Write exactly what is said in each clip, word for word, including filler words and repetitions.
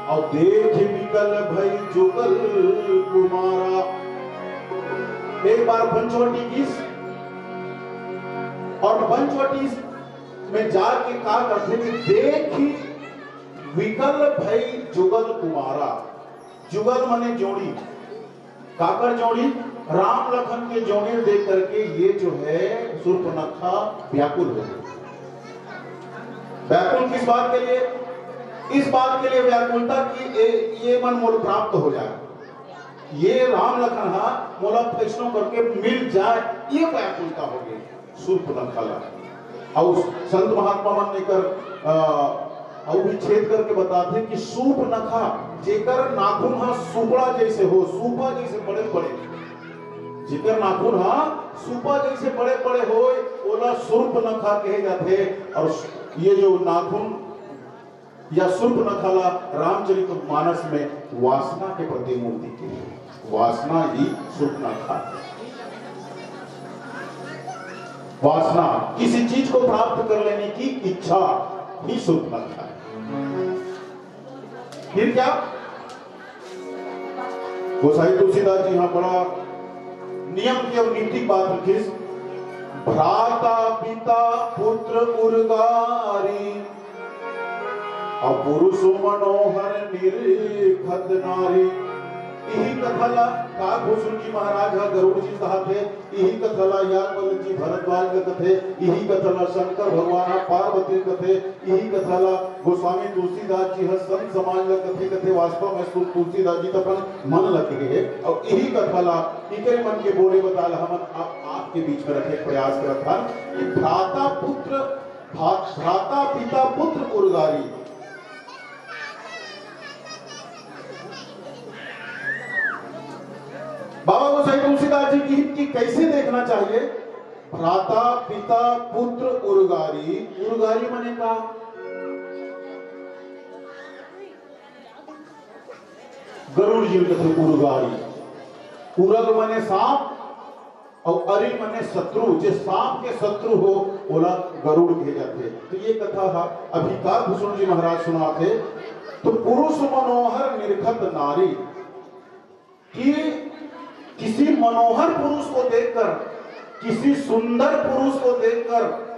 अउ देख विकल भई जुगल कुमारा। एक बार पंचवटी गिस, अउ पंचवटी में जाके का करथे कि देख विकल भई जुगल कुमारा। जुगल मने जोड़ी, काकर जोड़ी? राम लखन के जोड़ी देख करके ये जो है सूर्पनखा व्याकुल हो गई। व्याकुल किस बात के लिए? इस बात के लिए व्याकुलता कि ए, ये मन मोल प्राप्त हो जाए, ये राम लखन हा मोला फैसलों करके मिल जाए, ये व्याकुलता हो गई। सूर्पनखा ला। अउ संत महात्मा मन एकर, अ, अउ भी छेद करके बताथे कि सूर्पनखा, जेकर नाखून हा सुपड़ा जैसे हो, सूपा जैसे बड़े बड़े, जेकर नाखून हा सूपा जैसे बड़े बड़े होय, ओला सूर्पनखा कहे जाथे। अउ ये जो नाखून या सूर्पनखा ला रामचरित मानस में वासना के प्रतिमूर्ति के लिए, वासना ही सूर्पनखा है। वासना, किसी चीज को प्राप्त कर लेने की इच्छा ही सूर्पनखा है। फिर क्या? गोसाई तुलसीदास जी यहाँ बड़ा नियम के अउ नीति बात रखिस। भ्राता पिता पुत्र उरगारी, अउ पुरुष मनोहर निरखत नारी। इही कथा ला काकभूषण जी महाराज हा गरुड़ जी कहाथे। इही कथा ला याज्ञवल्क्य जी भरद्वाज ला कथे। इही कथा ला शंकर भगवान हा पार्वती ला कथे। इही कथा ला गोस्वामी तुलसीदास जी हा संत समाज ला कथे, कथे। वास्तव में सु-, तुलसीदास जी तो अपन मन ला कहे हे। अउ इही कथा ला इकरे मन के बोले बताए ला हमन आप, आपके बीच में रखे के प्रयास करत हन कि भ्राता पुत्र, भ्रा-, भ्राता पिता पुत्र उरगारी। बाबा गोसाई तुलसीदास जी की, की कैसे देखना चाहिए? भ्राता पिता पुत्र उरगारी। उरगारी मने का? गरुड़ जी कथे उरगारी। उरग मने सांप, अउ अरी मने शत्रु, जे सांप के शत्रु हो, ओला गरुड़ कहे जाथे। तो ये कथा हा अभी काकभूषण जी महाराज सुनाथे। तो पुरुष मनोहर निरखत नारी, कि किसी मनोहर पुरुष को देखकर, किसी सुंदर पुरुष को देखकर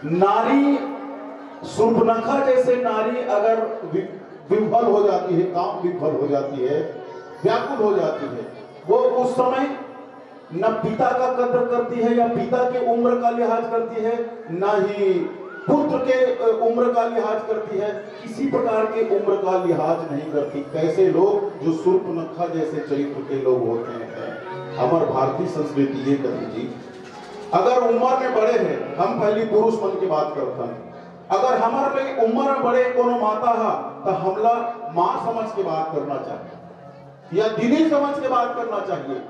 नारी, सूर्पनखा जैसे नारी अगर वि-, विह्वल हो जाती है, काम विह्वल हो जाती है, व्याकुल हो जाती है, वो उस समय न पिता का कद्र करती है या पिता की उम्र का लिहाज करती है, न ही पुत्र के, अ, उम्र का लिहाज करती है, किसी प्रकार की उम्र का लिहाज नहीं करती। कैसे लोग जो सूर्पनखा जैसे चरित्र के लोग होते हैं, हमर भारतीय संस्कृति ये कथे जी, अगर उम्र में बड़े हैं, हम पहली पुरुष मन के बात करत हन, अगर हमर में उम्र में बड़े कोनो माता हा, त हमला माँ समझ के बात करना चाहिए या दीदी समझ के बात करना चाहिए।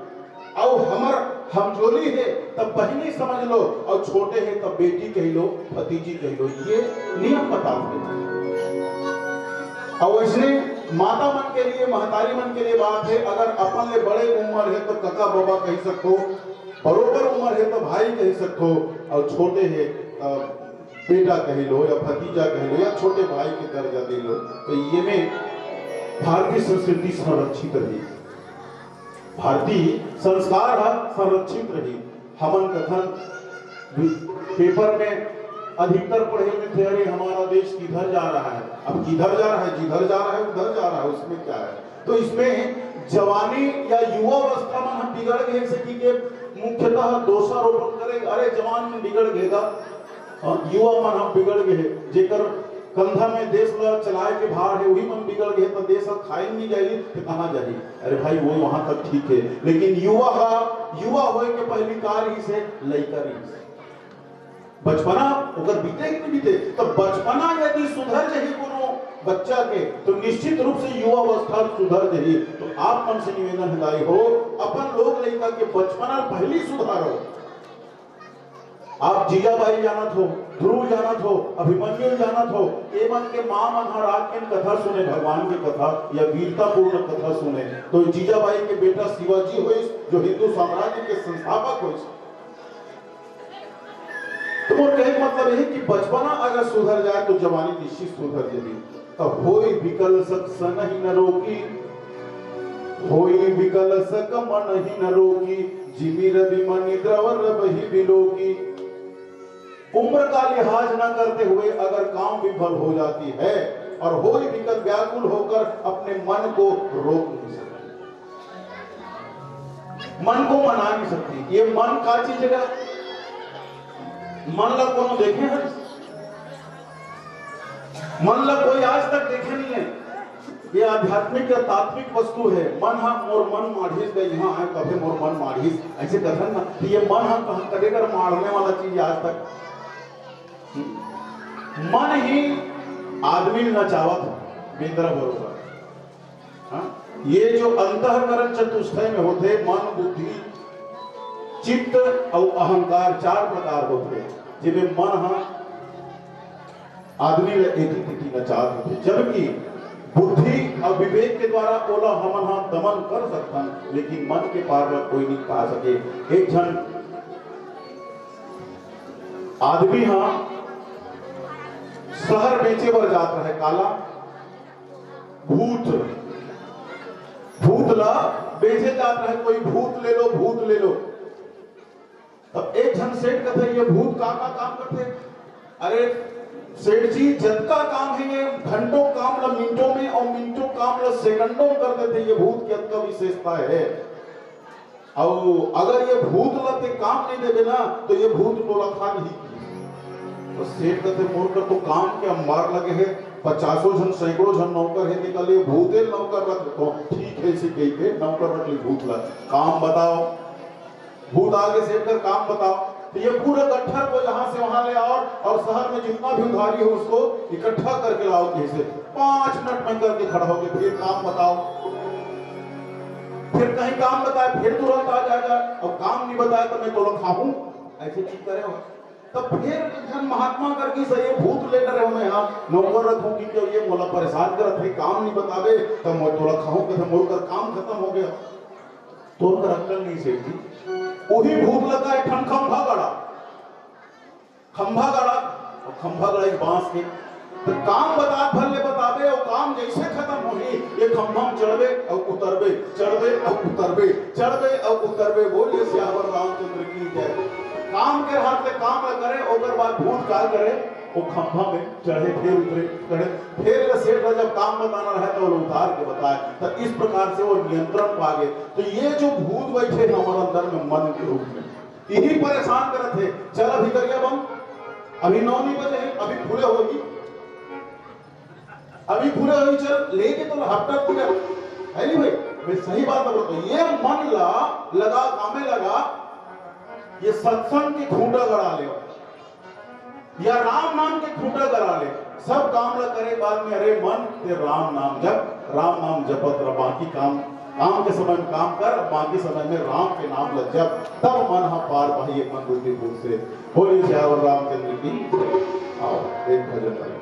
अउ हमर हमजोली हे तब बहिनी समझ लो, अउ छोटे हे तब बेटी कह लो, भतीजी कह लो, ये नियम बता दो। अउ इसने माता मन के लिए, महतारी मन के लिए बात है, अगर अपन ले बड़े उम्र है तो कका बाबा कह सकथो, बरोबर उम्र है तो भाई कह सकथो, अउ छोटे है तो बेटा कह लो या भतीजा कह लो या छोटे भाई के दर्जा दे लो, तो ये में भारतीय संस्कृति संरक्षित रही, भारतीय संस्कार ह संरक्षित रही। हमन कथन पेपर में अधिकतर पढ़े में थे, "अरे हमारा देश किधर जा रहा है?" अब किधर जा रहा है? जिधर जा रहा है उधर जा रहा है, उसमें क्या है? तो इसमें जवानी या युवावस्था मन हम बिगड़ गए से कि के मुख्यतः दोषारोपण करे, "अरे जवान मन बिगड़ गए गा, हाँ, युवा मन हम बिगड़ गए, जेकर कंधा में देश ला चलाए के भार है, वही मन बिगड़ गए, तो देश अब खाए नहीं जाही, तो कहाँ जाही?" अरे भाई, वो वहां तक ठीक है, लेकिन युवा हा, युवा होए के पहली का रहिस हे? लइका रहिस हे। बचपना ओकर बीते कि नहीं बीते? तो बचपना यदि सुधर जाही कोनो बच्चा के, तो निश्चित रूप से युवावस्था सुधर जाही। तो आप मन से निवेदन है दाई हो, अपन लोग लइका के बचपना पहली सुधारो। आप जीजाबाई जानत हो, ध्रुव जानत हो, अभिमन्यु जानत हो, ए मन के माँ मन ह रात के कथा सुने, भगवान के कथा या वीरतापूर्ण कथा सुने। तो जीजाबाई के बेटा शिवाजी होइस, जो हिंदू साम्राज्य के संस्थापक होइस। मोर कहे के मतलब यही कि बचपना अगर सुधर जाए तो जवानी निश्चित सुधर जाही। तब होई विकल सक सनहि न रोकी, होई विकल सक मनहि न रोकी, जिमि रवि मनि द्रव रवहि बिलोकी। उम्र का लिहाज न करते हुए अगर काम विफल हो जाती है और होई विकल व्याकुल होकर अपने मन को रोक नहीं सकती, मन को मना नहीं सकती। ये मन का चीज है? मन ला कोनो देखे है? मन ला कोई आज तक देखे नहीं है। ये आध्यात्मिक या तात्विक वस्तु है। मन हा मोर मन माढ़िस गए, यहाँ आए तभे मोर मन माढ़िस, ऐसे कथन ना। तो ये मन हा कहाँ कदे कर माढ़ने वाला चीज है आज तक? मन ही आदमी नचावत बेंदरा बरोबर। हाँ? ये जो अंतःकरण चतुष्टय में होते, मन, बुद्धि, चित्त और अहंकार चार प्रकार होते, जिसमें मन हा आदमी ला एती तेती नचात होथे, जबकि बुद्धि अउ विवेक के द्वारा ओला हमन हा दमन कर सकथन, लेकिन मन के पार ला कोई नहीं पा सके। एक झन आदमी हा शहर बेचे बर जात रहे, काला? भूत। भूत ला बेचे जात रहे, कोई भूत ले लो, भूत ले लो। तब एक झन सेठ कथे, "ये भूत का का काम करथे?" "अरे सेठ जी, जतका काम है, ये घंटों काम ला मिनटों में और मिनटों काम ला सेकंडों में कर देथे, ये भूत के अतका विशेषता है। और अगर ये भूत ला ते काम नहीं देबे ना, तो ये भूत तोला खा नहीं।" तो सेठ कथे, "मोर कर तो काम के अंबार लगे है, पचासों झन, सैकड़ों झन नौकर है, निकल ये भूते नौकर रख दो।" "ठीक है," इसे कही के नौकर रख ली भूत ला। "काम बताओ।" भूत आगे से कर काम बताओ। तो ये पूरा गट्ठर को यहाँ से वहां ले आओ और शहर में जितना भी उधारी हो उसको इकट्ठा करके लाओ कहीं से। पांच मिनट में करके खड़ा होके फिर काम बताओ। फिर कहीं काम बताए, फिर तुरंत आ जाएगा। अब काम नहीं बताया तो मैं तो खाऊं, ऐसे चीज करे हो। तब फिर एक जन महात्मा करके से ये भूत लेकर रहे मैं यहाँ नौकर रखूंगी, क्यों ये मोला परेशान करत है, काम नहीं बतावे, तब मैं तोला खाऊं, कहते मोर कर काम खत्म हो गया। तोर कर अक्कल नहीं सेठ जी। वही भूत लगा एक ठन खंभा गड़ा, खंभा गड़ा, और खंभा गड़ा एक बांस के। तो काम बता भर ले बताबे, और काम जैसे खत्म होही, ये खंभा में चढ़बे और उतरबे, चढ़बे और उतरबे, चढ़बे और उतरबे। बोलिए सियावर रामचंद्र की जय। काम के हाथ में काम न करे, ओकर बाद भूत का करे, वो खंभा में चढ़े, फिर उतरे, चढ़े, फिर सेठ ला जब काम बताना रहे तो वो उतार के बताए। तो इस प्रकार से वो नियंत्रण पा गए। तो ये जो भूत बैठे हैं हमारे अंदर में मन के रूप में, यही परेशान करत है। चल अभी करिया बम, अभी नौ नहीं बजे है, अभी पूरे होगी, अभी पूरे होगी, चल लेके तो हफ्ता पूरा है नहीं भाई। मैं सही बात बोलता हूँ, ये मन ला लगा, कामे लगा, ये सत्संग के खूंटा गड़ा ले या राम नाम के खूंटा गड़ा ले, सब काम ला करे बाद में, "अरे मन, ते राम नाम जप, राम नाम जपत रह, बाकी काम, काम के समय में काम कर, बाकी समय में राम के नाम ला जप, तब मन हा पार पाही मन रूपी भूत से।" बोलिए सियावर रामचंद्र की। आओ, एक भजन गाइए।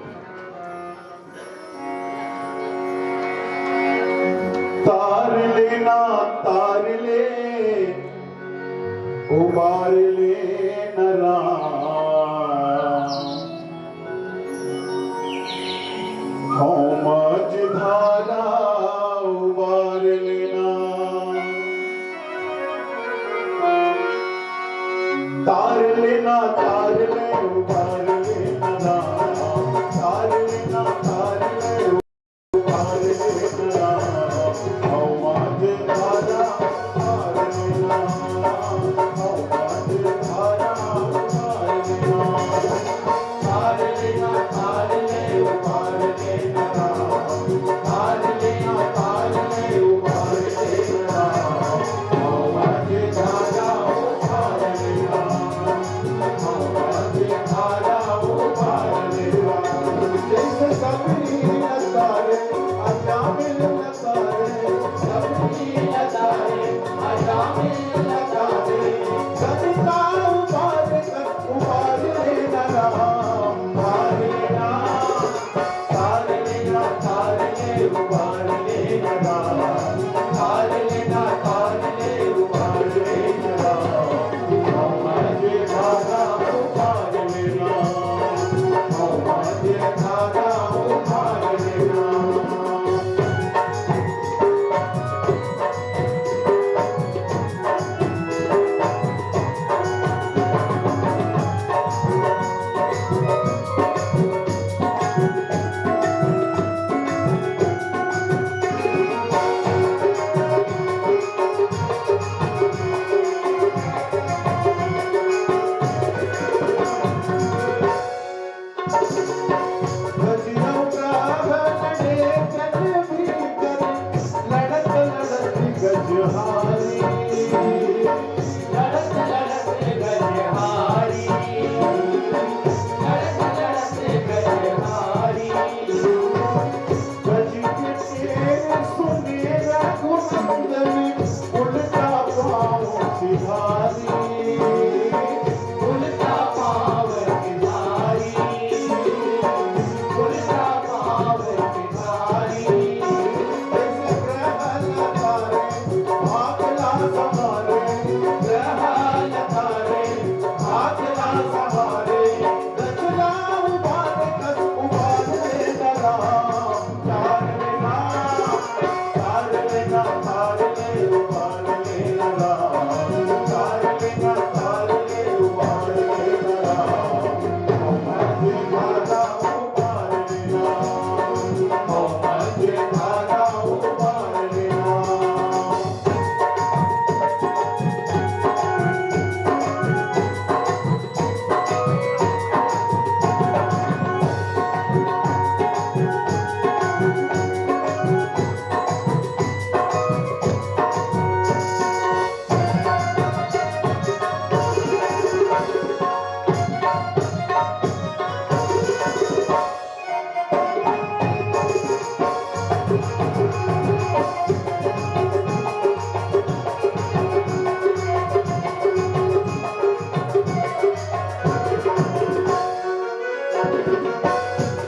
तार लेना, तार ले, उबार लेना राम। हौ मझधारा उबार लेना। तार लेना, तार ले, उबार लेना राम। तार लेना, तार ले,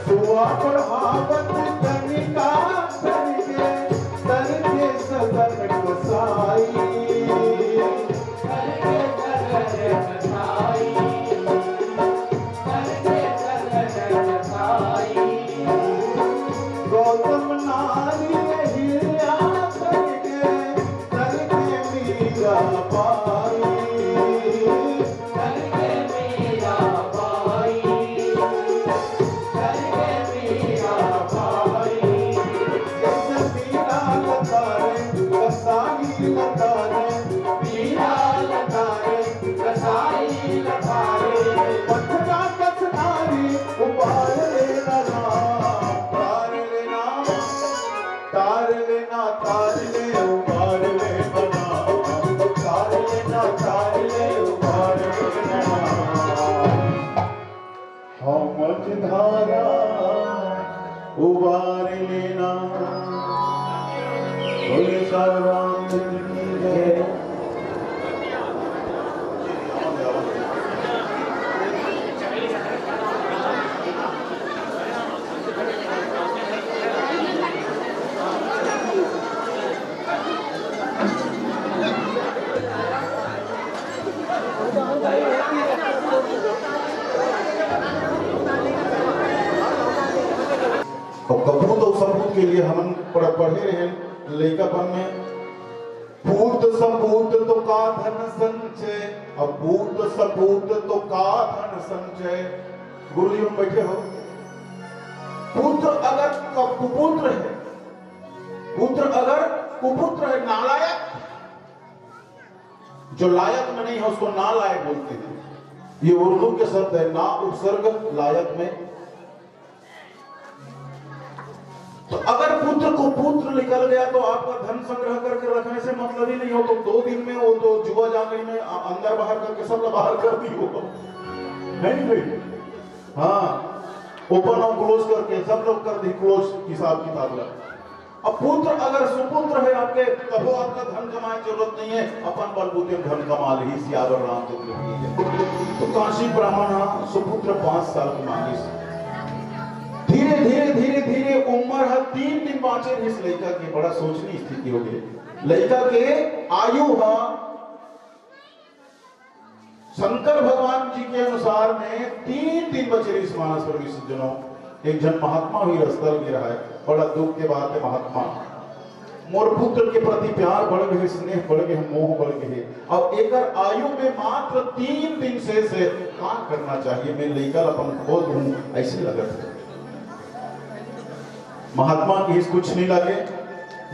सुआ बढ़ावत तनिका करके, करके सदन कसाई। गौतम नारी हिया करके, करके मीरा बाई। तार लेना, तार ले, उबार ले बना। तार लेना, तार ले, उबार ले बना। हम मझधारा उबार लेना। बोले साहब रामचंद्र की जय। अउ कपूत अउ सपूत के लिए हमन पढ़-, पढ़े रहे लइकापन में, पूत सपूत तो का धन संचय, अउ पूत सपूत तो का धन संचय। गुरुजी, हम बैठे हो, पुत्र अगर क-, कुपुत्र है, पुत्र अगर कुपुत्र है, नालायक, जो लायक में नहीं है, उसको नालायक बोलते हैं। ये उर्दू के शब्द है, ना उपसर्ग लायक में। तो अगर पुत्र कुपुत्र निकल गया तो आपका धन संग्रह करके रखने से मतलब ही नहीं हो, तो दो दिन में वो तो जुआ जाने में अ-, अंदर बाहर करके सब बाहर कर दी हो, है नहीं भाई? हाँ, ओपन और क्लोज करके सब लोग कर दी क्लोज हिसाब किताब ला। अब पुत्र अगर सुपुत्र है आपके, तभो आपका धन कमाए जरूरत नहीं है, अपन बलबूते में धन कमा ली। सियावर रामचंद्र की जय। तो काशी ब्राह्मण हा सुपुत्र पांच साल के मांगिस। धीरे धीरे धीरे धीरे उम्र हा तीन दिन बांचे इस लइका के, बड़ा सोचनी स्थिति हो गई। लइका के आयु हा शंकर भगवान जी के अनुसार में तीन दिन बचे रहिस मानस पर विसर्जनो। एक झन महात्मा भी रस्ता लगे रहा है। बड़ा दुख के बात है महात्मा। मोर पुत्र के प्रति प्यार बढ़ गए, स्नेह बढ़ गए, मोह बढ़ गए। अब एकर आयु में मात्र तीन दिन शेष है, का करना चाहिए? मैं लइका ला अपन खो दूं, ऐसे लगत है। महात्मा किहिस कुछ नहीं लगे,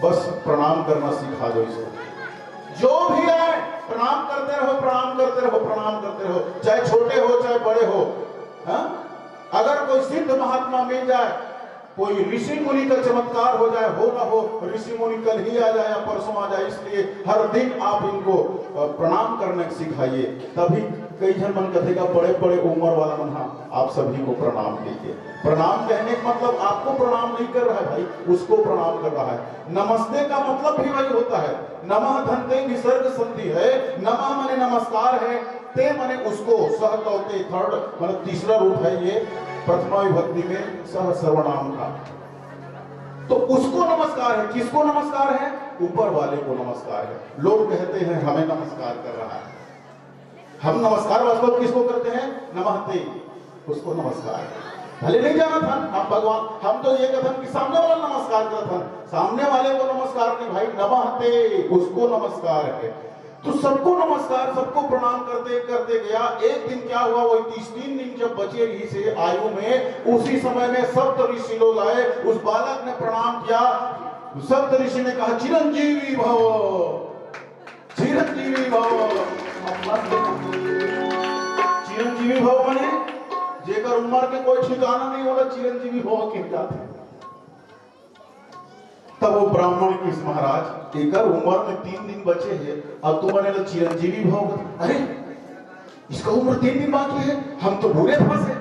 बस प्रणाम करना सिखा दो इसको। जो भी आए, प्रणाम करते रहो, प्रणाम करते रहो, प्रणाम करते रहो, चाहे छोटे हो, चाहे बड़े हो। हाँ? अगर कोई सिद्ध महात्मा मिल जाए, कोई ऋषि मुनि का चमत्कार हो जाए, हो ना हो, ऋषि मुनि कल ही आ जाए या परसों आ जाए, इसलिए हर दिन आप इनको प्रणाम करने सिखाइए। तभी कई झन मन कथे का बड़े बड़े उम्र वाला मन हा आप सभी को प्रणाम कीजिए। प्रणाम कहने का मतलब आपको प्रणाम नहीं कर रहा है भाई, उसको प्रणाम कर रहा है। नमस्ते का मतलब भी वही होता है। नमः धनते विसर्ग संधि है। नमः माने नमस्कार है, ते माने उसको, सह तौते थर्ड माने तीसरा रूप है ये प्रथमा विभक्ति में सह सर्वनाम का। तो उसको नमस्कार है। किसको नमस्कार है? ऊपर वाले को नमस्कार है। लोग कहते हैं हमें नमस्कार कर रहा है। हम नमस्कार वास्तव किसको करते हैं? नमस्ते, उसको नमस्कार। भले नहीं जाना था हम भगवान, हम तो ये कहते हैं कि सामने वाला नमस्कार करता था, सामने वाले को नमस्कार नहीं भाई, नमस्ते, उसको नमस्कार है। तो सबको नमस्कार, सबको प्रणाम करते करते गया। एक दिन क्या हुआ, वो तीस तीन दिन जब बचे रही से आयु में, उसी समय में सप्त ऋषि लोग आए, उस बालक ने प्रणाम किया। सप्त ऋषि ने कहा, "चिरंजीवी भव, चिरंजीवी भव।" अब मत, चिरंजीवी भव माने जेकर उम्र के कोई ठिकाना नहीं होला, चिरंजीवी भव कह जाते। तब वो ब्राह्मण किहिस, "महाराज, एकर उम्र में तीन दिन बचे हे, अब तुमन एला चिरंजीवी भव।" "अरे, इसका उम्र तीन दिन बाकी है, हम तो बुरे फंसे।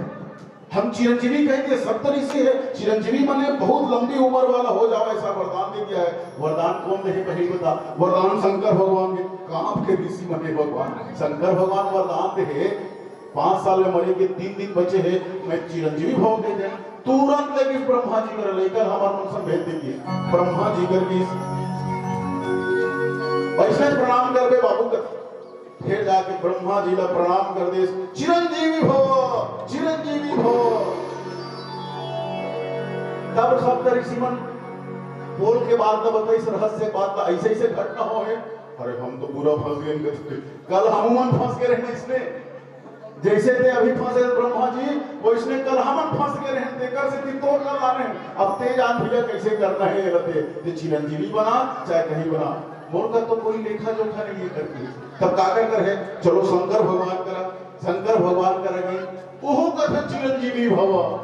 हम चिरंजीवी कहेंगे, सप्त ऋषि है, चिरंजीवी माने बहुत लंबी उम्र वाला हो जाओ, ऐसा वरदान दे दिया है।" वरदान कौन दे हे, पहले बता। वरदान शंकर भगवान के। कहाँ के ऋषि माने भगवान? शंकर भगवान वरदान दे हे, पाँच साल में मरे के तीन दिन बचे हे, मैं चिरंजीवी भव दे देना। तुरंत ले गिस ब्रह्मा जी कर, "ले कल हमर मन संग भेज देंगे।" ब्रह्मा जी कर गिस, "ऐसे प्रणाम करबे बाबू कर।" फिर जाके ब्रह्मा जी ला प्रणाम कर दे, "चिरंजीवी भव, चिरंजीवी भव।" तब सब ऋषि मन बोल के बात ला बताइस, रहस्य बात ला, "ऐसे ऐसे घटना हो है।" "अरे हम तो पूरा फंस गए, कल हम मन फंस गए रहने इसने।" जैसे ते अभी फंसे ब्रह्मा जी, वैसने कल हमन फंस गए रहन, तेकर से कि तोर ला लाने। अब ते जान भैया कैसे करना है, ये रते, ते चिरंजीवी बना, चाहे कहीं बना। मोर का तो कोई लेखा जोखा नहीं है करके। तब का कर है, चलो शंकर भगवान करा, शंकर भगवान करा गए, ओहो कथे चिरंजीवी भव।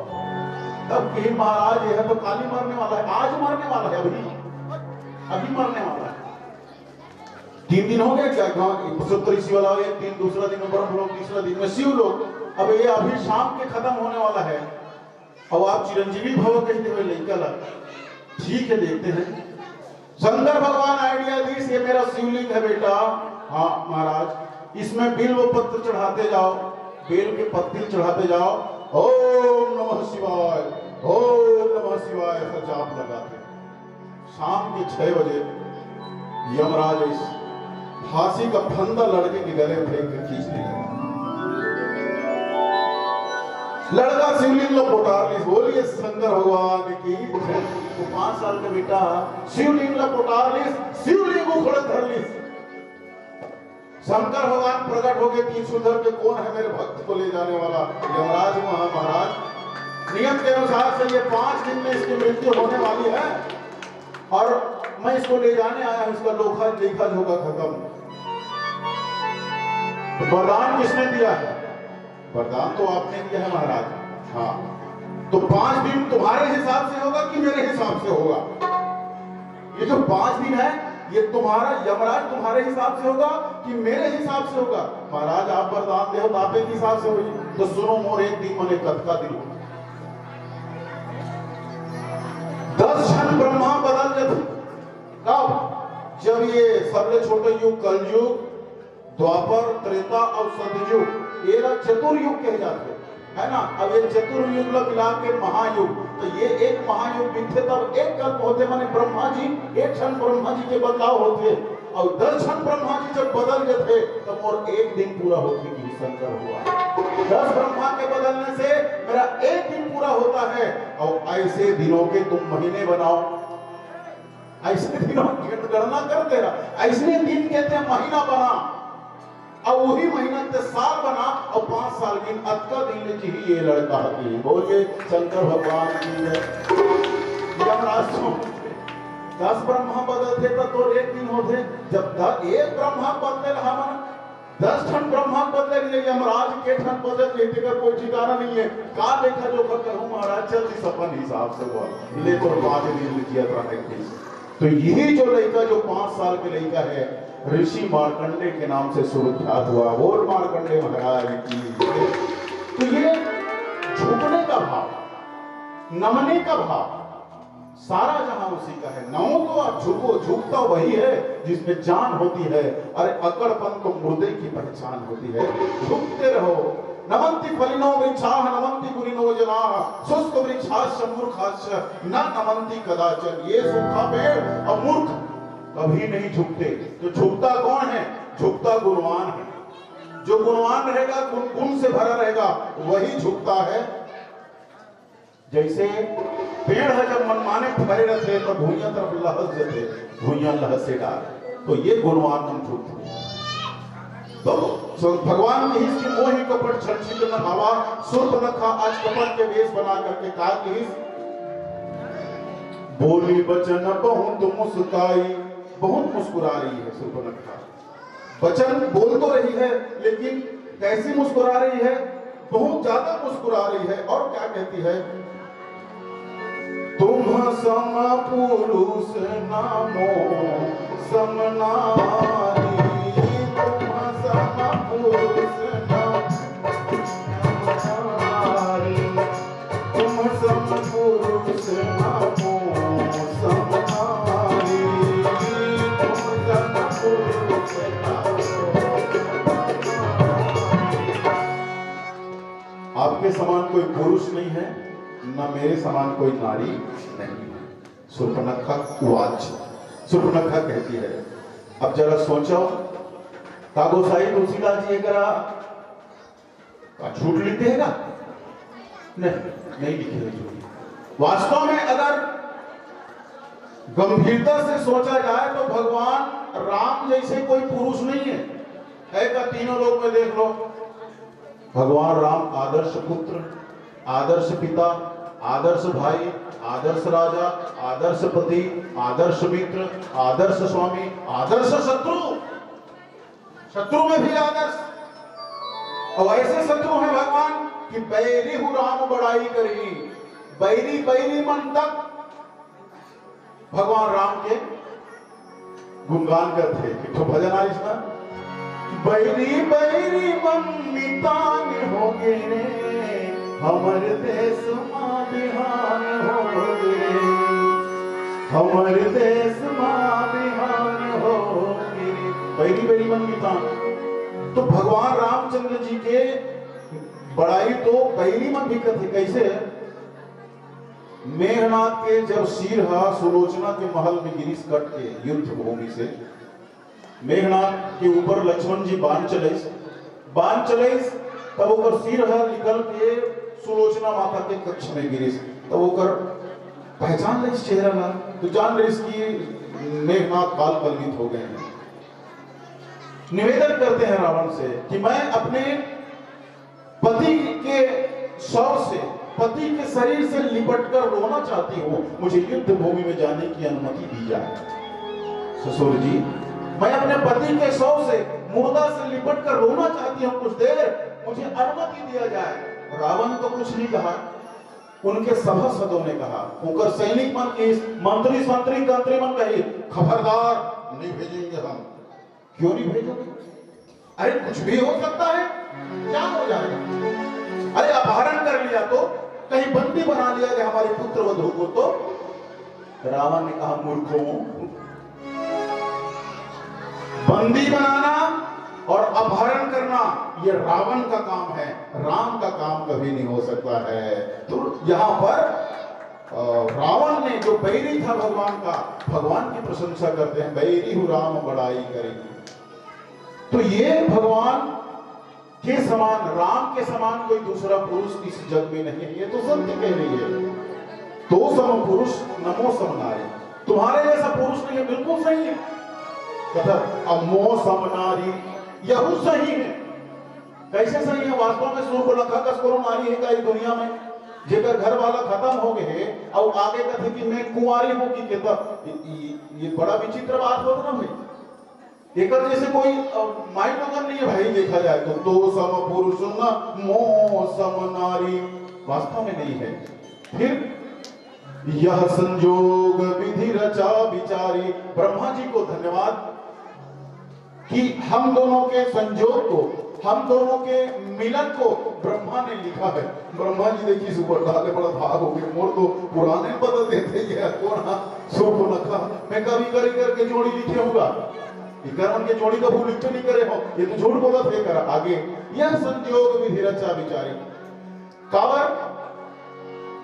तब कही, "महाराज, यह तो काली मरने वाला है, आज मरने वाला है, अभी, अभी मरने वाला है।" तीन दिन हो गए क्या? गांव सप्त ऋषि वाला हो गया, तीन, दूसरा दिन में ब्रह्म लोग, तीसरा दिन में शिव लोग। अब ये अभी शाम के खत्म होने वाला है, अब आप चिरंजीवी भव कहते हुए लड़का ला, ठीक है, देखते हैं। शंकर भगवान आइडिया दीस, "ये मेरा शिवलिंग है बेटा।" "हाँ महाराज।" "इसमें बिल्व पत्र चढ़ाते जाओ, बेल के पत्ती चढ़ाते जाओ, ओम नमः शिवाय, ओम नमः शिवाय", ऐसा जाप लगाते।" शाम के छह बजे यमराज इस फांसी का फंदा लड़के के गले में फेंक के खींच लिया। लड़का शिवलिंग ला पोटार लिस, बोलिए शंकर भगवान की। वो पाँच साल का बेटा शिवलिंग ला पोटार लिस, शिवलिंग उखड़े धर लिस। शंकर भगवान प्रकट हो गए, तीर सुधर के, "कौन है मेरे भक्त को ले जाने वाला?" "यमराज हूँ महाराज।" नियम के अनुसार से ये पांच दिन में इसकी मृत्यु होने वाली है और मैं इसको ले जाने आया हूँ, इसका लोखा लेखा जोखा खत्म। तो वरदान किसने दिया है? वरदान तो आपने दिया है महाराज। हाँ, तो पांच दिन तुम्हारे हिसाब से होगा कि मेरे हिसाब से होगा? ये जो पांच दिन है, ये तुम्हारा, यमराज तुम्हारे हिसाब से होगा कि मेरे हिसाब से होगा? महाराज, आप वरदान दे हो तो आप एक हिसाब से होगी। तो सुनो मोर एक दिन मने कतका दिन हो। दस क्षण ब्रह्मा बदल जाते। कब? जब ये सबले छोटे युग कलयुग, द्वापर, त्रेता और सतयुग, एला चतुर्युग कहे जाते, है ना? अब ये चतुर्युग ला मिला के महायुग, तो ये एक महायुग बीतथे तब एक कल्प होथे, माने ब्रह्मा जी, एक क्षण ब्रह्मा जी के बदलाव होथे, और दस क्षण ब्रह्मा जी जब बदल जाते तब मोर एक दिन पूरा होथे कि शंकर हुआ। दस ब्रह्मा के बदलने से मेरा एक दिन पूरा होता है, और ऐसे दिनों के तुम महीने बनाओ। ऐसे दिनों की गणना करते रहा, ऐसने दिन के ते महीना बना, और वही महीना ते साल बना, और पांच साल दिन, अतका दिन ले जिही ये लड़का हकी। बोलिए शंकर भगवान की जय। यमराज सुन, दस ब्रह्मा बदलथे तो तोर एक दिन होथे, जब द-, एक ब्रह्मा बदले हमन दस ठन ब्रह्मा के बदले नहीं, यमराज के ठन बदल नहीं, तेकर कोई ठिकाना नहीं है। का लेखा जोखा करहूं महाराज, चल दिस अपन हिसाब से बोल। ले तोर पांच दिन में जियत रहे। तो यही जो लड़का, जो पांच साल के लड़का है, ऋषि मार्कंडे के नाम से सुविख्यात हुआ। बोल मार्कंडे महाराज की। तो ये झुकने का भाव, नमने का भाव, सारा जहां उसी का है। नमो तो आप झुको, झुकता वही है जिसमें जान होती है। अरे अकड़पन तो मुर्दे की पहचान होती है। झुकते रहो। नमंति फलिनो वृक्षाः नमंति गुणिनो जनाः, शुष्क वृक्षाश्च मूर्खाश्च न नमंति कदाचन। ये सूखा पेड़ और मूर्ख कभी नहीं झुकते। तो झुकता कौन है? झुकता गुणवान है। जो गुणवान रहेगा, गुण गुण से भरा रहेगा, वही झुकता है। जैसे पेड़ ह जब मनमाने फरे रथे, तो भुइयां तरफ लहस जथे, भुइयां लहसे डार। तो ये गुणवान मन झुकथे। तो, तो भगवान कहिस कि मोहि कपट छल छिद्र न भावा। सूर्पनखा आज कपट के वेश बना करके का कहिस? बोली बचन बहुत मुस्काई। बहुत मुस्कुरा रही है सूर्पनखा। वचन बोल तो रही है, लेकिन कैसी मुस्कुरा रही है? बहुत ज्यादा मुस्कुरा रही है। और क्या कहती है? तुम सम पुरुष ना मो सम नारी, तुम सम पुरुष ना मो सम नारी, तुम सम पुरुष ना मो सम नारी, तुम सम पुरुष ना मो सम नारी। आपके समान कोई पुरुष नहीं है, न मेरे समान कोई नारी नहीं है। सूर्पनखा उवाच, सूर्पनखा कहती है। अब जरा सोचो, का गोसाई तुलसीदास जी एकरा का झूठ लिखे हे का? नहीं, नहीं लिखे हे झूठ। वास्तव में अगर गंभीरता से सोचा जाए तो भगवान राम जैसे कोई पुरुष नहीं है। है का? तीनों लोक में देख लो, भगवान राम आदर्श पुत्र, आदर्श पिता, आदर्श भाई, आदर्श राजा, आदर्श पति, आदर्श मित्र, आदर्श स्वामी, आदर्श शत्रु, शत्रु में भी आदर्श। और ऐसे शत्रु हैं भगवान कि बैरी हु राम बड़ाई करी, बैरी बैरी मन तक भगवान राम के गुणगान करथे। एक ठो भजन आइस ना, बैरी बैरी मन मितान हो गे रे, हमर देश मा बिहान हो गे रे, हमर देश मा बिहान हो गे रे। बैरी बैरी मन मितान। तो भगवान रामचंद्र जी के बड़ाई तो बैरी मन भी करथे। कैसे? मेघनाथ के जब सिर हा सुलोचना के महल में गिरिस कट के युद्ध भूमि से, मेघनाथ के ऊपर लक्ष्मण जी बाण चलइस, बाण चलइस, तब ओकर सिर हा निकल के सुलोचना माता के कक्ष में गिरिस, तब ओकर पहचान लइस चेहरा ला, तो जान लइस कि मेघनाथ काल कलवित हो गए हैं। निवेदन करते हैं रावण से कि मैं अपने पति के शव से, पति के शरीर से लिपटकर रोना चाहती हूँ, मुझे युद्ध भूमि में जाने की अनुमति दी जाए। ससुर जी, मैं अपने पति के शव से, मुर्दा से लिपटकर रोना चाहती हूँ कुछ देर, मुझे अनुमति दिया जाए। रावण तो कुछ नहीं कहा, उनके सभासदों ने कहा, उनकर सैनिक मन की, मंत्री संतरी तंत्री मन कही, खबरदार, नहीं भेजेंगे हम। क्यों नहीं भेजोगे? अरे कुछ भी हो सकता है, क्या हो जाएगा? अरे अपहरण कर लिया तो, कहीं बंदी बना लिया गया हमारे पुत्र वधु को तो? रावण ने कहा, मूर्खों, बंदी बनाना और अपहरण करना ये रावण का काम है, राम का काम कभी नहीं हो सकता है। तो यहाँ पर अ, रावण ने जो बैरी था भगवान का, भगवान की प्रशंसा करते हैं, बैरी हु राम बड़ाई करी। तो ये भगवान के समान, राम के समान कोई दूसरा पुरुष इस जग में नहीं है, ये तो सत्य कह रही है। तो सम पुरुष न मो सम नारी, तुम्हारे जैसा पुरुष नहीं है, बिल्कुल सही है। कथा, अब मो सम नारी, यहू सही है। कैसे सही है? वास्तव में सूर्पनखा कस कोनो नारी है का ये दुनिया में, जेकर घर वाला खत्म हो गए हे, और आगे कथे कि मैं कुंवारी हूँ कि केता? ये, ये, ये बड़ा विचित्र बात होत ना भाई। एकर जैसे कोई माइंड अगर नहीं है भाई, देखा जाए तो दो सम पुरुष न मो सम नारी, वास्तव में नहीं है। फिर यह संजोग विधि रचा विचारी, ब्रह्मा जी को धन्यवाद कि हम दोनों के संजोग को, हम दोनों के मिलन को ब्रह्मा ने लिखा है। ब्रह्मा जी देखिए सुपर डाले बड़ा भाग हो गए, मोर तो पुराने बदल देते ही है, कौन हाँ सुपर नखा, मैं कभी करी करके जोड़ी लिखे होगा, इकर मन के जोड़ी कभू लिखे नहीं करे हो, ये तो झूठ बोलत हे कर। आगे यह संजोग विधि रचा विचारी, काबर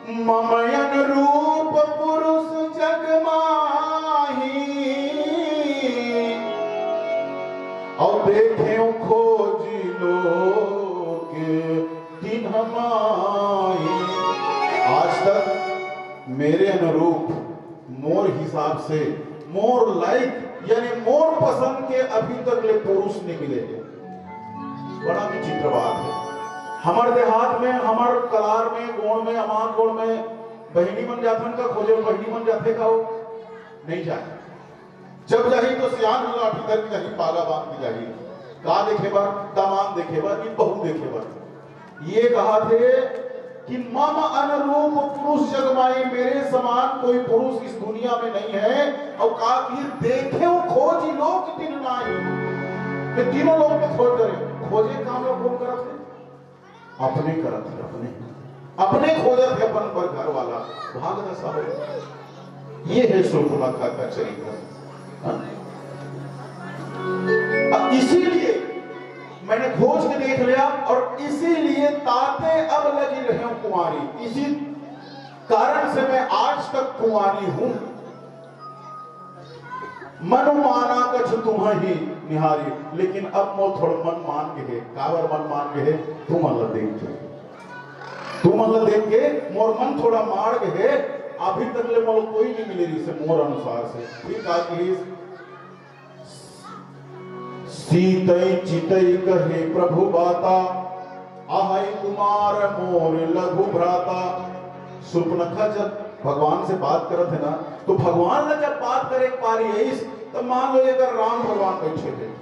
मम अनुरूप पुरुष जग माही, और देखे खोज लोक तिन्ह माही। आज तक मेरे अनुरूप, मोर हिसाब से, मोर लाइक यानी मोर पसंद के अभी तक ले पुरुष नहीं मिले। बड़ा विचित्र बात है। हमर देहात में, हमर कलार में, गोड़ में, अमार गोड़ में बहिनी मन जाथन का खोजे? बहिनी मन जाथे का? वो नहीं जाए। जब जाही तो सियान वाला अभी तक जाही, पाला बांध के जाही। का देखे बर? दामाद देखे बर कि बहू देखे बर? ये कहा थे कि मम अनुरूप पुरुष जग माही, मेरे समान कोई पुरुष इस दुनिया में नहीं है। और कहा कि देखे खोज लोक तिन्ह माही, मैं तीनों लोक में खोज करे। खोजे काम लोग कौन करत है? अपने करत है, अपने, अपने खोजत है अपन पर घर वाला। भाग दसा हो, ये है सुर्पनखा का चरित्र। हाँ? अब इसीलिए मैंने खोज के देख लिया और इसीलिए ताते अब लगी रहे कुंवारी, इसी कारण से मैं आज तक कुंवारी हूं। मनु माना कछु तुम्हें ही निहारी, लेकिन अब मोर थोड़ा मन मान के है। काबर मन मान के है? तुमन ला देख के, तुमन ला देख के मोर मन थोड़ा मार के है। अभी तक ले मोला कोई नहीं मिले रहिसे मोर अनुसार से। ठीक आ कि सीतई चितई कहे प्रभु बाता, अहई कुमार मोर लघु भ्राता। सुर्पनखा जब भगवान से बात करत है ना, तो भगवान ने जब बात करे एक बार यही, तो मान लो अगर राम भगवान बैठे थे,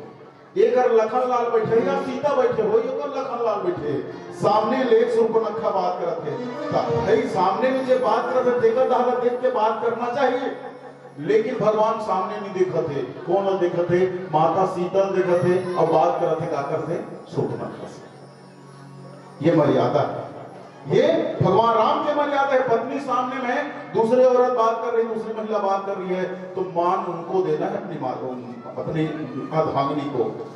अगर लखन लाल बैठे या सीता बैठे हो, ये तो लखन लाल बैठे, सामने ले सुर्पनखा बात करत है, तो भाई सामने में जे बात करत है, देखत हालत देख के बात करना चाहिए। लेकिन भगवान सामने नहीं देखत है, कौन ला देखत है? माता सीता ला देखत है और बात करत है, का करत है? सुर्पनखा से। ये मर्यादा है, ये भगवान राम के मर्यादा है। पत्नी सामने में दूसरे औरत बात कर रही, दूसरी महिला बात कर रही है, तो मान उनको देना है, अपनी माँ, अपनी अर्धांगिनी को।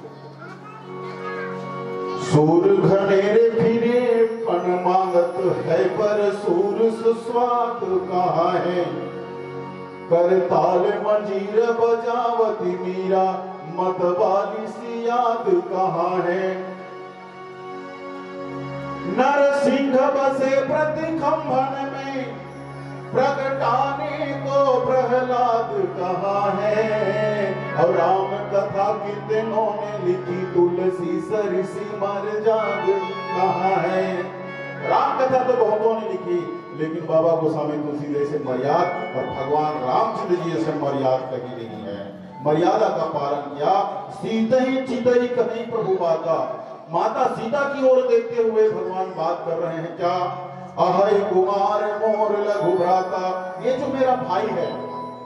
सूर घनेरे फिरे पन मांगत है, पर सूर सुस्वाद कहाँ है? करताल मंजीर बजावती मीरा, मतवाली सी याद कहाँ है? नरसिंह बसे प्रतिखंभन में, प्रगटाने को प्रहलाद कहाँ है? और राम कथा कितनों ने लिखी, तुलसी सरिसी मरजाद कहाँ है? राम कथा तो बहुतों ने लिखी, लेकिन बाबा गोस्वामी तुलसीदास से मर्याद और भगवान रामचंद्र जी से मर्याद कहीं नहीं है। मर्यादा का पालन किया। सीतई चितई कही प्रभु बाता, माता सीता की ओर देखते हुए भगवान बात कर रहे हैं क्या? अहई कुमार मोर लघु भ्राता, ये जो मेरा भाई है,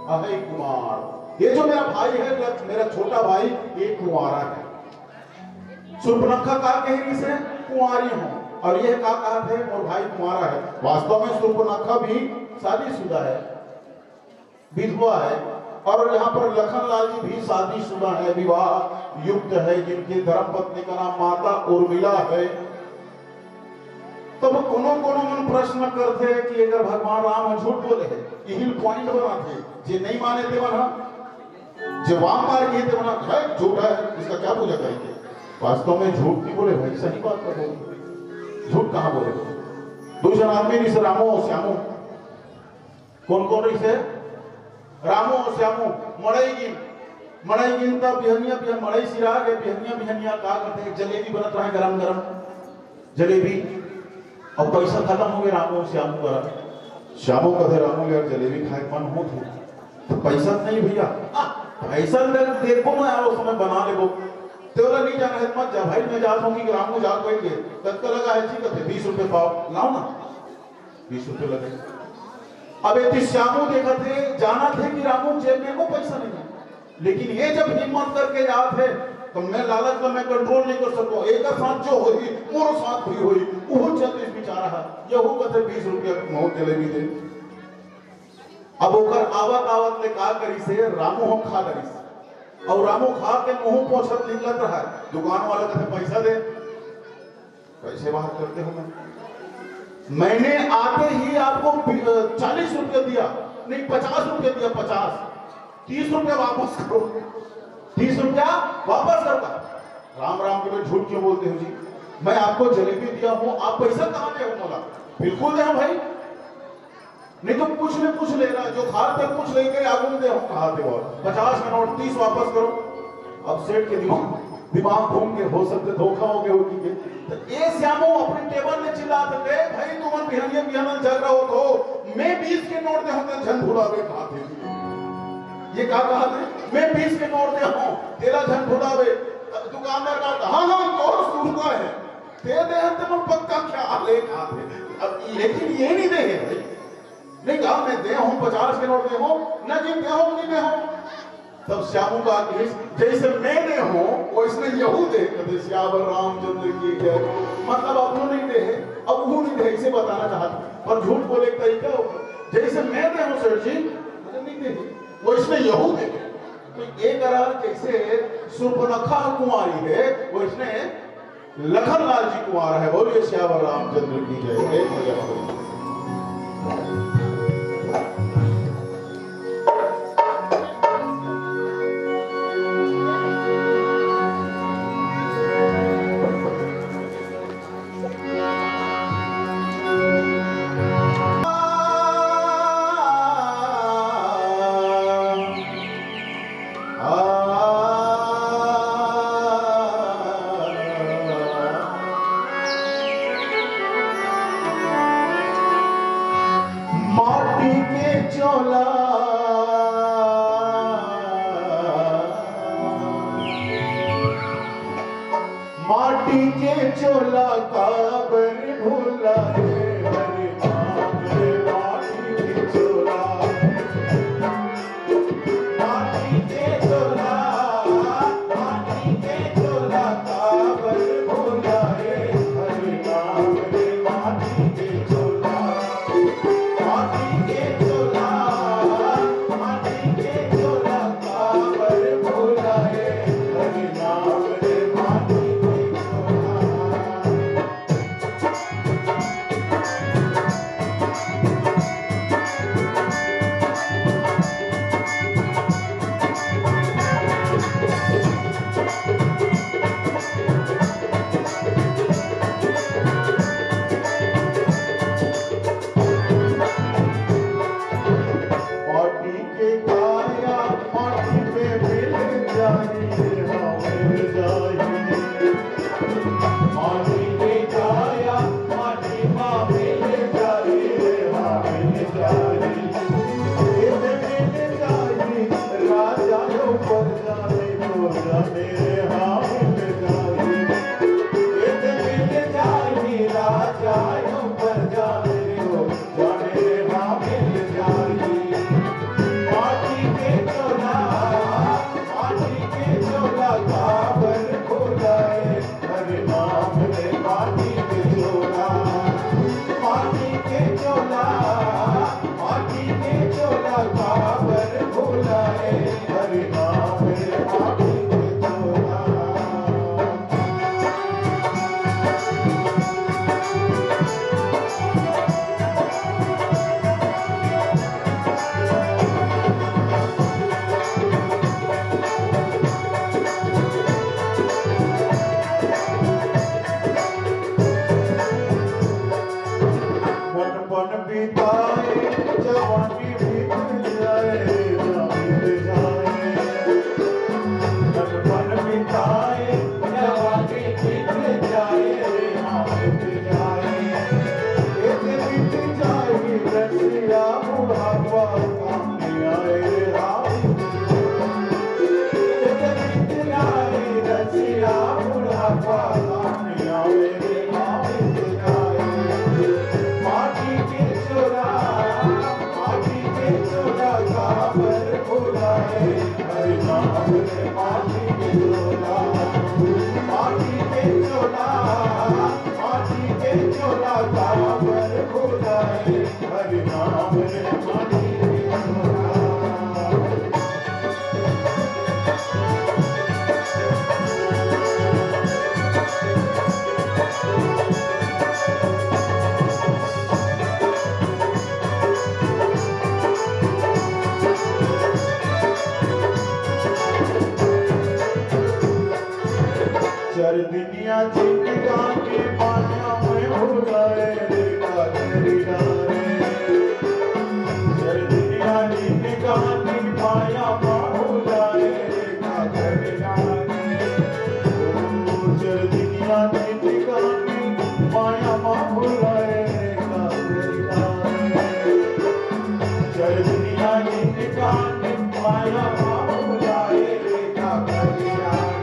अहई कुमार, ये जो मेरा भाई है, लघ-, मेरा छोटा भाई, ये कुंवारा है। सुर्पनखा का कह रही से कुंवारी हूँ, और ये का कहा थे, मोर भाई कुंवारा है। वास्तव में सुर्पनखा भी शादीशुदा है, विधवा है, और यहाँ पर लखन लाल जी भी शादीशुदा है, विवाह युक्त है, जिनकी धर्म पत्नी का नाम माता उर्मिला है। तब कोनो कोनो मन प्रश्न करते कि अगर भगवान राम ह झूठ बोले है, यही पॉइंट बनाते, जे नहीं माने ते मन ह, जे वाम मार्गी हे ते मन ह, "है, झूठ है, इसका क्या पूजा करेंगे?" वास्तव में झूठ नहीं बोले भाई, सही बात तो बोले। झूठ कहाँ बोले? दो जन आदमी नहीं से रामो और श्यामो, कौन कौन रहिसे? रामो अउ श्यामो मड़ई गिन, मड़ई गिन त बिहनिया बिहन मड़ई सिरा गे, बिहनिया बिहनिया का करथे, जलेबी बनत रहे गरम गरम जलेबी, अउ पैसा खतम हो गे रामो अउ श्यामो करा। श्यामो कथे, "रामो यार जलेबी खाए के मन होत हे, त पैसा तो नहीं भैया।" "आ, अइसन दे-, देखबो मैं, आओ समय बना लेबो। तेला नहीं जाना है, मत जा भाई, मैं जात हूँ कि रामू जात बैठ के, कतका लगा है जी, कहते बीस रुपये पाव, लाओ ना, बीस रुपये लगे। अब एती श्यामू देखत हे, जानत हे कि रामू जेब में एको पैसा नहीं है, लेकिन ये जब हिम्मत करके जात हे, तो मैं लालच ला मैं कंट्रोल नहीं कर सकूं। एक साथ जो होही, मोरो साथ भी होही, वो चल इस बेचारा है, यहू कहते बीस रुपया मोर जलेबी दे। अब ओकर आवत आवत ले का करिस हे, रामू ह खा डरिस। अउ रामू खा के मुंह पोंछत निकलत रहा, दुकान वाला कहते, "पैसा दे।" "कैसे बात करते हो मैम? मैंने आते ही आपको पि-, अ, चालीस रुपया दिया, नहीं, पचास रुपया दिया, पचास। तीस रुपया वापस करो, तीस रुपया वापस करो।" "राम राम के मैं झूठ क्यों बोलते हो जी? मैं आपको जलेबी दिया हूँ, आप पैसा कहाँ दे हो मोला? बिल्कुल दे हो भाई।" नहीं तो कुछ ले, कुछ ले रहा, जो खा तक कुछ लेके आगू में दे, हम कहा थे बहुत। पचास का नोट तीस वापस करो। अब सेठ के दिमाग, दिमाग घूम के, हो सकते धोखा हो गया होगी के। तो ये श्यामो अपने टेबल में चिल्ला थे, "ए भाई, तुम बिहनिया बिहना जग रहा हो तो मैं बीस के नोट दे होते झन भुलावे कहा थे।" ये का कहा थे? "मैं बीस के नोट दे हूँ, तेला झन भुलावे।" अब दुकानदार कहा, "हाँ, हाँ, तो सुनता है।" ते दे हन, ते मोर पक्का ख्याल हे, कहा थे। अब लेकिन ये नहीं दे हे भाई। नहीं कहा, "मैं दे हूँ, पचास के नोट दे हूँ, ना जी दे हूँ, नहीं दे हूँ।" तब श्यामू का कहिस, "जैसे मैं दे हूँ, वैसने यहू दे।" कहते, "सियावर रामचंद्र की जय।" मतलब अपनो नहीं दे हे, अब वो नहीं दे, इसे बताना चाहत, पर झूठ बोले का तरीका हो। "जैसे मैं दे हूँ सेठ जी, मतलब नहीं दे, वैसने यहू दे।" तो ये करा, जैसे सुर्पनखा कुंवारी हे, वैसने लखन लाल जी कुंवारा हे। बोलिए सियावर रामचंद्र की जय। एक बजे हम माटी के चोला, माटी के चोला काबर भुलाए, हरे नाम रे माटी के चोला। माटी के चोला, माटी के चोला काबर भुलाए, हरे नाम रे माटी के चोला। माटी के चोला, माटी के चोला काबर भुलाए, हरे नाम रे माटी के चोला। माटी के काया माटी में मिल जाई, हाँ, मिल जाई। माटी के काया माटी मा मिल जाई, हाँ, मिल जाई। इसे मिल जाई, राजा ऊपर जाने तो जाने, हाँ, मिल जाई। इसे मिल जाई, राजा ऊपर जाने तो जाने, हाँ, मिल जाई। माटी के चोला, माटी के चोला काबर भुलाए, हरे नाम रे माटी के चोला। माटी के चोला, माटी के चोला काबर भुलाए, हरे नाम रे माटी के चोला। चर दुनिया जिनगानी माया में भुलाए रे, का करी डारे। चर दुनिया जिनगानी माया में भुलाए रे, का करी डारे। ओ चर दुनिया जिनगानी माया में भुलाए रे, का करी डारे। चर दुनिया जिनगानी माया में भुलाए रे, का करी डारे।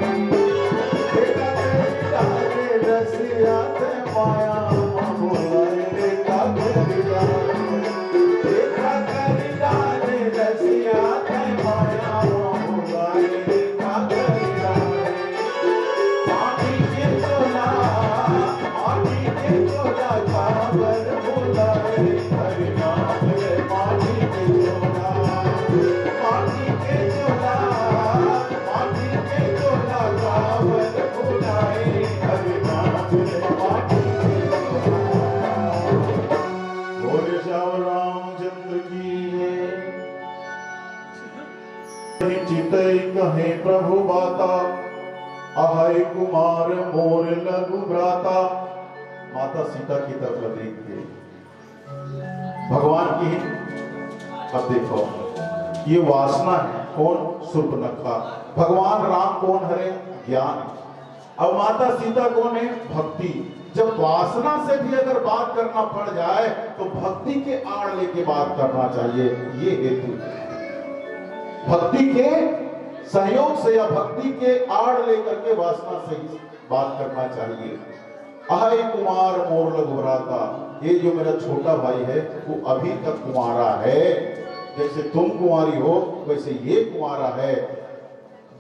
बोले श्याम रामचंद्र की जय। चितई कहे प्रभु बाता, अहै कुमार मोर लघु भ्राता। माता सीता की तरफ देख के भगवान की, अब देखो, ये वासना है। कौन? सूर्पनखा। भगवान राम कौन हरे? ज्ञान। अब माता सीता कौन है? भक्ति। जब वासना से भी अगर बात करना पड़ जाए तो भक्ति के आड़ लेके बात करना चाहिए, ये हेतु है। भक्ति के सहयोग से या भक्ति के आड़ लेकर के वासना से ही बात करना चाहिए। अहै कुमार मोर लघु भ्राता, ये जो मेरा छोटा भाई है वो अभी तक कुंवारा है। जैसे तुम कुंवारी हो वैसे ये कुंवारा है।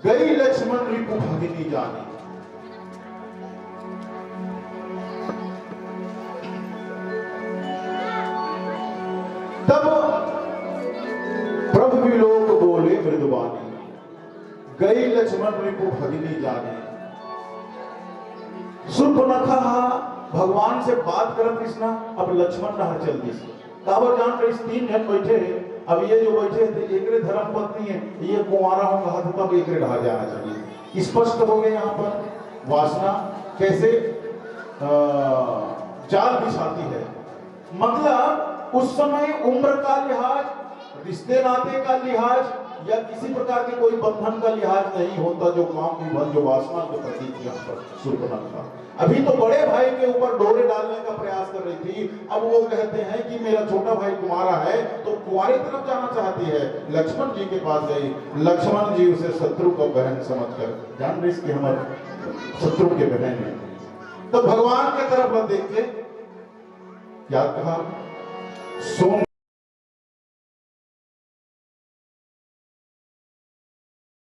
गई लक्ष्मण रिपु भगिनी जानी। तब प्रभु विलोक बोले मृदुबानी, गई लक्ष्मण रिपु भगिनी जानी। सूर्पनखा भगवान से बात करत रहिस ना, अब लक्ष्मण डहर चल दिस। काबर जान रहिस, तीन झन बैठे हे, अब ये जो बैठे हे, एकरे धर्म पत्नी है, ये कुंवारा हो कहा था, तब एकरे डहर जाना चाहिए। स्पष्ट हो गए यहाँ पर वासना कैसे, अ, जाल बिछाती है। मतलब उस समय उम्र का लिहाज, रिश्ते नाते का लिहाज या किसी प्रकार के कोई बंधन का लिहाज नहीं होता, जो काम विभन, जो वासना के प्रतीक यहाँ पर सूर्पनखा। अभी तो बड़े भाई के ऊपर डोरे डालने का प्रयास कर रही थी, अब वो कहते हैं कि मेरा छोटा भाई कुंवारा है तो कुंवारे तरफ जाना चाहती है। लक्ष्मण जी के पास गई, लक्ष्मण जी उसे शत्रु का बहन समझकर, जान रहे इसके हमारे शत्रु के बहन है, तो भगवान के तरफ देख के क्या कहा? सुन